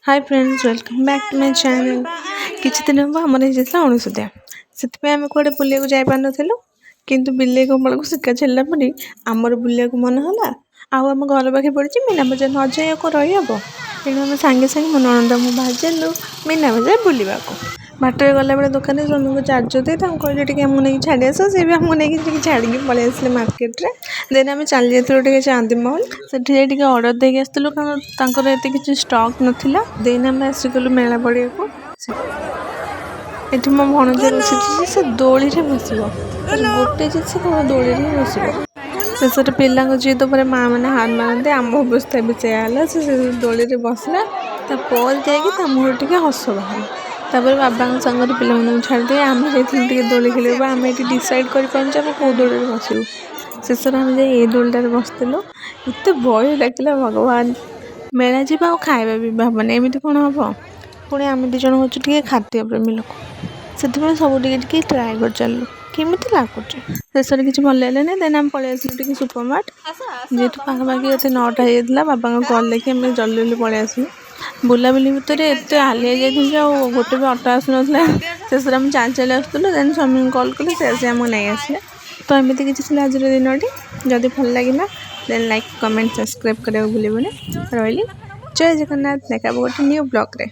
Hi friends, welcome back to my channel. କିଛି ଦିନ ହେବ ଆମର ହେଇଯାଇଥିଲା ଅଣସୁଧିଆ। ସେଥିପାଇଁ ଆମେ କୁଆଡ଼େ ବୁଲିବାକୁ ଯାଇପାରିନଥିଲୁ। କିନ୍ତୁ ବିଲେଇ କପାଳକୁ ଶିକା ଛିଡ଼ିଲା ପରି ଆମର ବୁଲିବାକୁ ମନ ହେଲା। ଆଉ ଆମ ଘର ପାଖେ ପଡ଼ିଛି ମୀନା ବଜାର, ନ ଯାଇ ଆଉ କ'ଣ ରହିହେବ? ତେଣୁ ଆମେ ସାଙ୍ଗେ ସାଙ୍ଗେ ମୋ ନଣନ୍ଦ ମୁଁ ବାହାରି ଚାଲିଲୁ ମୀନା ବଜାର ବୁଲିବାକୁ। ବାଟରେ ଗଲାବେଳେ ଦୋକାନରେ ସ୍ୱାମୀଙ୍କୁ ଚାର୍ଜର ଦେଇ ତାଙ୍କୁ କହିଲି, ଟିକେ ଆମକୁ ନେଇକି ଛାଡ଼ି ଆସ। ସେ ବି ଆମକୁ ନେଇକି ଟିକେ ଛାଡ଼ିକି ପଳେଇ ଆସିଲେ ମାର୍କେଟରେ। ଦେନ୍ ଆମେ ଚାଲି ଯାଇଥିଲୁ ଟିକେ ଚାନ୍ଦି ମହଲ। ସେଠି ଯାଇ ଟିକେ ଅର୍ଡ଼ର ଦେଇକି ଆସିଥିଲୁ, କାରଣ ତାଙ୍କର ଏତେ କିଛି ଷ୍ଟକ୍ ନଥିଲା। ଦେନ୍ ଆମେ ଆସିଗଲୁ ମେଳା ପଡ଼ିଆକୁ। ଏଠି ମୋ ଭଣଜା ବସିଛି ଯେ ସେ ଦୋଳିରେ ବସିବ। ତାର ଗୋଟେ ଜିଦ୍, ସେ କେବଳ ଦୋଳିରେ ହିଁ ବସିବ। ଶେଷରେ ପିଲାଙ୍କ ଜିଦ୍ ଉପରେ ମାଆ ମାନେ ହାର ମାନନ୍ତି। ଆମ ଅବସ୍ଥା ବି ସେଇଆ ହେଲା। ସେ ଦୋଳିରେ ବସିଲା, ତାପରେ ଯାଇକି ତା ମୁହଁରୁ ଟିକେ ହସ ବାହାରିଲା। ତାପରେ ବାବାଙ୍କ ସାଙ୍ଗରେ ପିଲାମାନଙ୍କୁ ଛାଡ଼ିଦେଇ ଆମେ ଯାଇଥିଲୁ ଟିକେ ଦୋଳି ଖେଳିବାକୁ। ଆମେ ଏଠି ଡିସାଇଡ଼୍ କରିପାରୁନୁ ଯେ ଆମେ କେଉଁ ଦୋଳିରେ ବସିବୁ। ଶେଷରେ ଆମେ ଯାଇ ଏଇ ଦୋଳିଟାରେ ବସିଥିଲୁ। ଏତେ ଭୟ ଲାଗିଲା, ଭଗବାନ! ମେଳା ଯିବା ଆଉ ଖାଇବା ପିଇବା ହେବନି, ଏମିତି କ'ଣ ହେବ? ପୁଣି ଆମେ ଦୁଇ ଜଣ ହେଉଛୁ ଟିକେ ଖାଦ୍ୟ ପ୍ରେମୀ ଲୋକ। ସେଥିପାଇଁ ସବୁ ଟିକେ ଟିକେ ଟ୍ରାଏ କରି ଚାଲିଲୁ, କେମିତି ଲାଗୁଛି। ଶେଷରେ କିଛି ଭଲ ଲାଗିଲାନି। ଦେନ୍ ଆମେ ପଳେଇ ଆସିଲୁ ଟିକେ ସୁପର ମାର୍ଟ। ଯେହେତୁ ପାଖାପାଖି ଏତେ 9ଟା ହେଇଯାଇଥିଲା, ବାବାଙ୍କ କଲ୍ ଦେଖି ଆମେ ଜଲ୍ଦି ଜଲ୍ଦି ପଳେଇ ଆସିଲୁ। ବୁଲାବୁଲି ଭିତରେ ଏତେ ହାଲିଆ ଯାଇଥିଲୁ ଯେ ଆଉ ଗୋଟେ ବି ଅଟୋ ଆସୁନଥିଲା। ଶେଷରେ ଆମେ ଚାଲି ଚାଲି ଆସୁଥିଲୁ। ଦେନ୍ ସ୍ୱାମୀଙ୍କୁ କଲ୍ କଲୁ, ସେ ଆସି ଆମକୁ ନେଇ ଆସିଲେ। ତ ଏମିତି କିଛି ଥିଲା ଆଜିର ଦିନଟି। ଯଦି ଭଲ ଲାଗିଲା, ଦେନ୍ ଲାଇକ୍, କମେଣ୍ଟ, ସବସ୍କ୍ରାଇବ୍ କରିବାକୁ ଭୁଲିବନି। ରହିଲି, ଜୟ ଜଗନ୍ନାଥ। ଦେଖା ହେବ ଗୋଟେ ନ୍ୟୁ ବ୍ଲଗ୍ରେ।